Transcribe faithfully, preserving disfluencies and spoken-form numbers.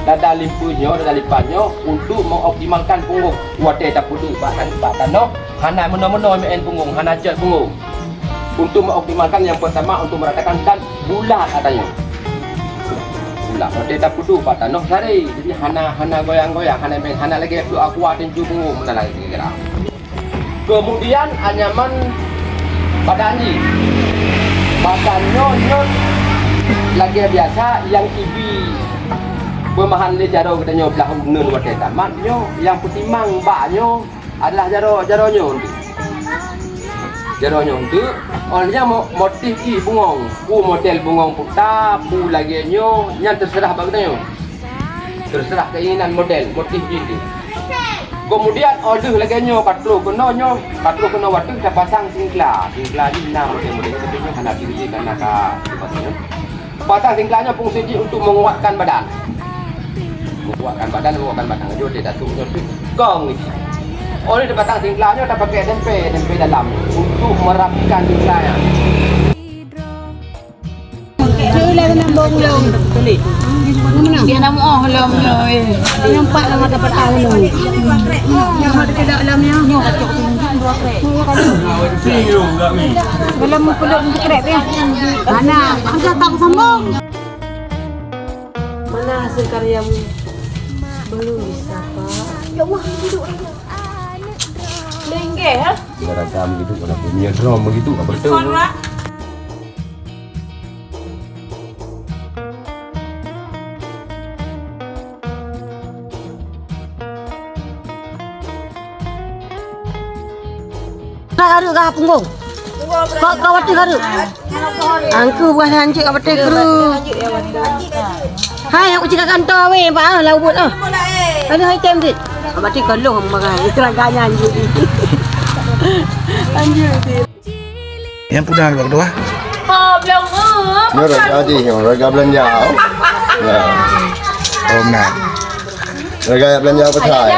Dada limpeue nyoe, dada lipat nyoe untuk mengoptimalkan punggong. Watèe tapeuduek bak tan-, bak tanoh, hana meunoe-meunoe meu'en punggong, hana cot punggong. Untuk mengoptimalkan, yang pertama, untuk meratakan dan bulat ata nyoe. Bulat. Watèe tapeuduek bak tanoh saré, jadi hana, hana goyang-goyang, hana meu'en, hana lagèe pluek aqua tinju punggong, meunan lagèe kira. Kemudian anyaman badan jih. Badan nyoe, nyoe lagèe biasa nyang ibi peumahan lé jaroe geutanyoe blah uneuen watèe tamat nyoe, nyang peutimang bak nyoe adalah jaroe, jaroe nyoe eunteuk. Jaroe nyoe eunteuk, oh, nyan mo-, motif jih bungong. Peue model bungong puta, peue lagèe nyoe, nyan teuseurah bak geutanyoe. Teuseurah keinginan model, motif jih tu. Kemudian, oh, deuh lagèe nyoe, ka trôh keunoe nyoe, ka trôh keunoe watèe tapasang singkla. Singkla jih na model-model, tapi nyoe hana diri, karena ka dipasang. Pasang singkla nyoe fungsi jih untuk menguatkan badan. Menguatkan badan, menguatkan badan. Jeuet ditatuk nyoe tu kong jih. Oleh dipasang singkla nyoe tapakèk tempe, tempe dalam untuk merapikan singkla nyan. Ceu lah kena bong lom. Dia nak muah lom nyoe. Nampak lah mata patah lom. Nyoe ada kena lom nyoe. Belum mukuluk mukuluk ya. Mana? Angkat tak sambung. Mana hasil karyamu? Belum bisa, Pak. Ya Allah, duduk. Lenggeh, ha? Beragam gitu, kalau punya drum begitu, apa betul? Ka hareuek ka punggong. Ka, ka watèe hareuek. Angku buah hanjeuet ka watèe kru. Hai, aku cakap kantô weh, Pak, ah, laubut, ah. Ada item tu. Ka watèe koloh makan. Itu raganya hanjeuet. Hanjeuet. Nyang peue dua dua? Oh, belum. Nyoe raga jih, nyoe raga beulanja. Ya. Oh, nah. Raga beulanja apa saya?